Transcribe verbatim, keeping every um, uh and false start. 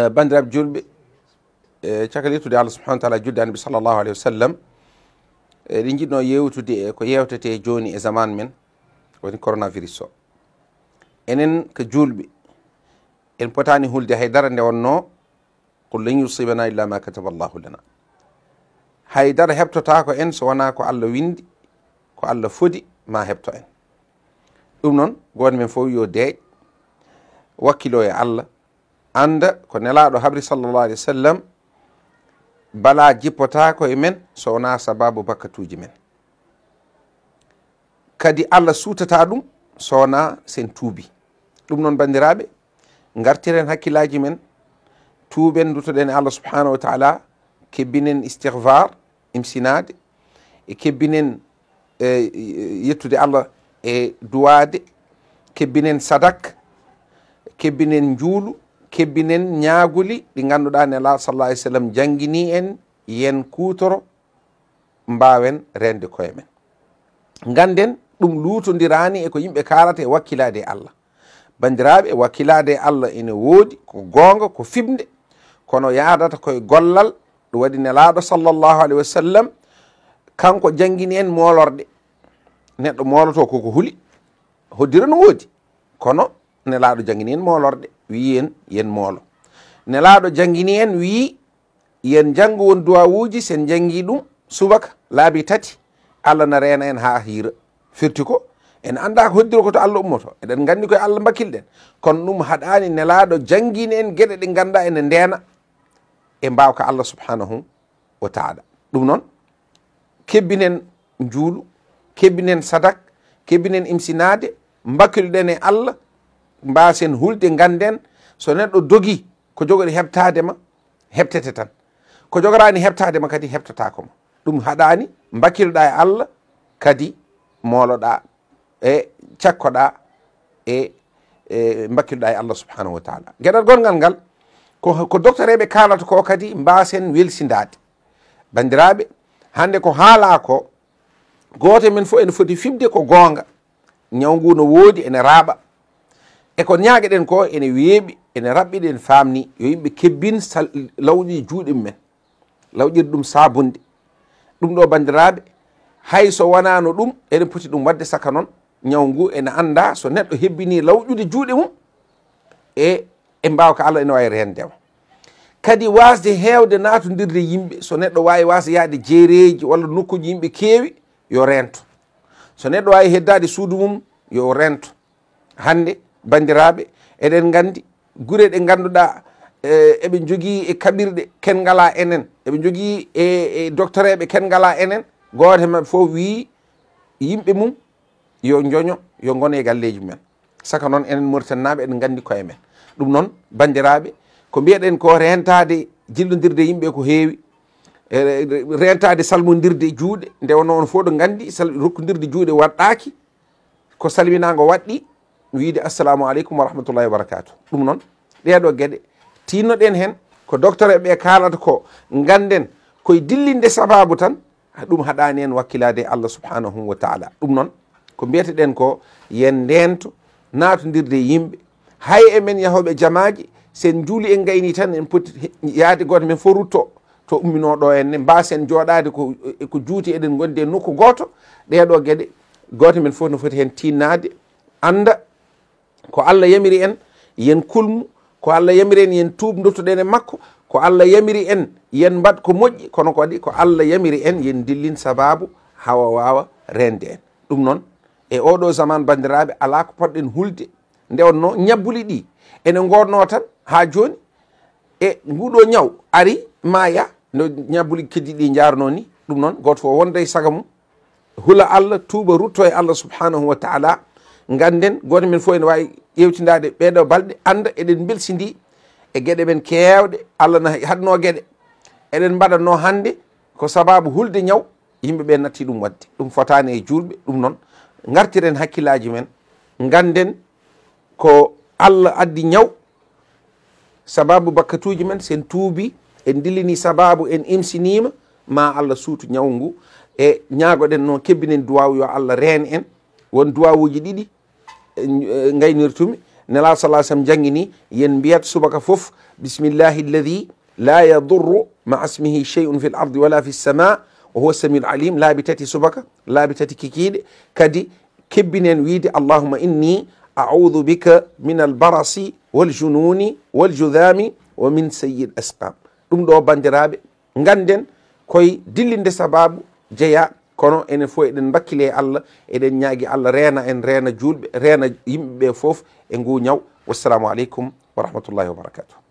Eh, banndiraaɓe julɓe, e caka lettude Allah subhanahu wa taala, julde Annabi sallallahu alayhi wa sallam, eɗen njiɗno yewtude e ko yewtete jooni e zaman men, woni coronavirus o. Enen ko julɓe, en potani hulde hay dara nde wonno, "Qul lan yusibana illa ma kataba Allahu lana." Hay dara heɓtotako en so wona ko Allah windi, ko Allah fodi ma heɓto en. Ɗum noon, gooto men fof yo deeƴ, wakkilo e Allah, annda ko Nelaaɗo habri sallallahu alayhi wa sallam, bala jippotako e men so wona sababu bakkatuji men. Kadi Allah suutata ɗum so wona sen tuubi. Ɗum noon, banndiraaɓe, ngartiren hakkillaji men, tuuben, ndutoɗen e Allah subhanahu wa taala, kebbinen istighfar, imsinaade, e kebbinen, e, yettude Allah e duwaade, kebbinen sadak, kebbinen njuulu, kebbinen ñaaguli ɗi ngannduɗaa Nelaaɗo sallallahu alayhi wa sallam janngini en, yen kuutoro, mbaawen reende koye men. Ngannden ɗum luutondiraani e ko yimɓe kaalata e wakkilaade e Allah. Banndiraaɓe, wakkilaade e Allah ene woodi, ko goonga, ko fiɓnde, kono yaadata koye gollal. Ɗum waɗi Nelaaɗo sallallahu alayhi wa sallam, kanko janngini en moolorɗe. Neɗɗo mooloto koko huli, hoddira no woodi, kono Nelaaɗo janngini en moolorɗe, wiyi en yen moolo. Nelaaɗo janngini en, wiyi yen njanngu won duwawuuji, sen njanngi ɗum subaka laabi tati, Allah na reena en haa hiira. Firti ko en annda ko hoddiro ko to Allah ummoto, eɗen nganndi koye Allah mbakkilɗen, kono ɗum haɗaani Nelaaɗo janngini en geɗe ɗe ngannduɗaa ene ndeena e mbaawka Allah subhanahu wa taala. Ɗum noon, kebbinen njuulu, kebbinen sadak, kebbinen imsinaade, mbakkiloɗen e Allah, mbaasen hulde, ngannden so neɗɗo dogi ko jogoɗo heɓtaade ma, heɓtete tan. Ko jogoraani heɓtaade ma kadi heɓtotaako ma. Ɗum haɗaani, mbakkiloɗaa e Allah, kadi mooloɗaa e cakkoɗaa e, e mbakkiloɗaa e Allah subhanahu wa taala. Geɗal gonngal ngal, ko, ko doktoreeɓe kaalata ko kadi mbaasen welsindaade. Banndiraaɓe, hannde ko haalaa ko, gooto men fof ene foti fiɓde ko goonga. Ñaw ngu no woodi, ene raaɓa. E ko ñaageɗen ko ene weeɓi, ene raɓɓiɗi, ene faamni. Yo yimɓe kebbin sal-, lawƴi juuɗe mumen, lawƴir ɗum saabunde. Ɗum ɗo, banndiraaɓe, hay so wonaano ɗum, eɗen poti ɗum waɗde. Saka noon, ñaw ngu ene annda so neɗɗo hebbini lawƴude juuɗe mum, e, e mbaawka Allah ene waawi reende mo. Kadi waasde heewde naatondirde yimɓe, so neɗɗo waawi waasde yahde jeereeji walla nokkuuji yimɓe keewi, yo reento. So neɗɗo waawi heddaade suudu mum, yo reento. Hannde, banndiraaɓe, eɗen nganndi gure ɗe ngannduɗaa, e, eɓe njogii e kaɓirɗe, ken ngalaa enen. Eɓe njogii e, e doktoreeɓe, ken ngalaa enen. Gooto e maɓɓe fof wii yimɓe mum yo njoño, yo ngone e galleeji mumen. Saka noon, enen Mauritanie naaɓe, eɗen nganndi koye men. Ɗum noon, banndiraaɓe, ko mbiyeɗen ko reentaade jillondirde yimɓe ko heewi, e, reentaade salmondirde juuɗe, nde wonno on fof ɗo nganndi sal-, rokkondirde juuɗe waɗɗaaki, ko salminaango waɗɗi, wiide assalamu aleykum wa rahmatullahi wa barakatuh. Ɗum noon, ɗeeɗo geɗe, tinnoɗen heen, ko docteur ɓe kaalata ko, ngannden koye dillinde sababu tan, ɗum haɗaani en wakkilaade e Allah subhanahu wa taala. Ɗum noon, ko mbiyeteɗen ko, yen ndeento, naatondirde e yimɓe, hay e men yahooɓe jamaaji, sen njuuli en ngayni tan, en poti he-, yaade gooto men fof rutto to umminoo ɗo en ne, mbaasen jooɗaade ko, ko juuti, eɗen ngondi e nokku gooto. Ɗeeɗo geɗe, gooto men fof no foti heen tinnaade, annda ko Allah yamiri en, yen kulmu, ko Allah yamiri en, yen tuub, duttoɗen e makko, ko Allah yamiri en, yen mbaɗ ko moƴƴi, kono kadi ko Allah yamiri en, yen dillin sababu hawa waawa reende en. Ɗum noon, e oɗo zaman, banndiraaɓe, alaa ko potɗen hulde. Nde wonno ñabbuli ɗi ene ngoodnoo tan haa jooni, e nguɗo ñaw ari, maaya, no ñabbuli keddi ɗi njaarnoo ni. Ɗum noon, gooto fof wonda e saga mum, hula Allah, tuuba, rutto e Allah subhanahu wa taala. Ngannden, gooto men fof ene waawi ƴeewtindaade ɓeeɗo balɗe, annda eɗen mbelsindi e geɗe men keewɗe. Allah na haɗnoo geɗe. Eɗen mbaɗatnoo hannde ko sababu hulde ñaw, yimɓe ɓe natti ɗum waɗde. Ɗum fotaani e juulɓe. Ɗum noon, ngartiren hakkillaaji men, ngannden ko Allah addi ñaw, sababu bakkatuuji men, sen tuubi, en dillini sababu, en imsiniima, ma Allah suutu ñaw ngu. E ñaagoɗen noon, kebbinen duwaaw yo Allah reen en. Won duwaawuuji ɗiɗi, e, e, ngaynirtumi. Nela sallallahu alaihi wasallam jangini, yen mbiyat subaka fof, bismillahi alladhi la yadurru ma ismihi shay'un fil ardi wala fis sama, wa huwa samiul alim. Laabi tati subaka, laabi tati kikiiɗe. Kadi kebbinen wiide, allahumma inni a'udhu bika min al barasi wal jununi wal judhami wa min sayyi al asqam. Ɗum ɗo, bandiraɓe, ganden koye dillinde sababu jeeya, kono enen fof eɗen mbakkili e Allah, eɗen ñaagi Allah reena en, reena julɓe, reena yimɓe ɓe fof e ngu ñaw. Wassalamu aleykum wa rahmatullahi wa barakatuh.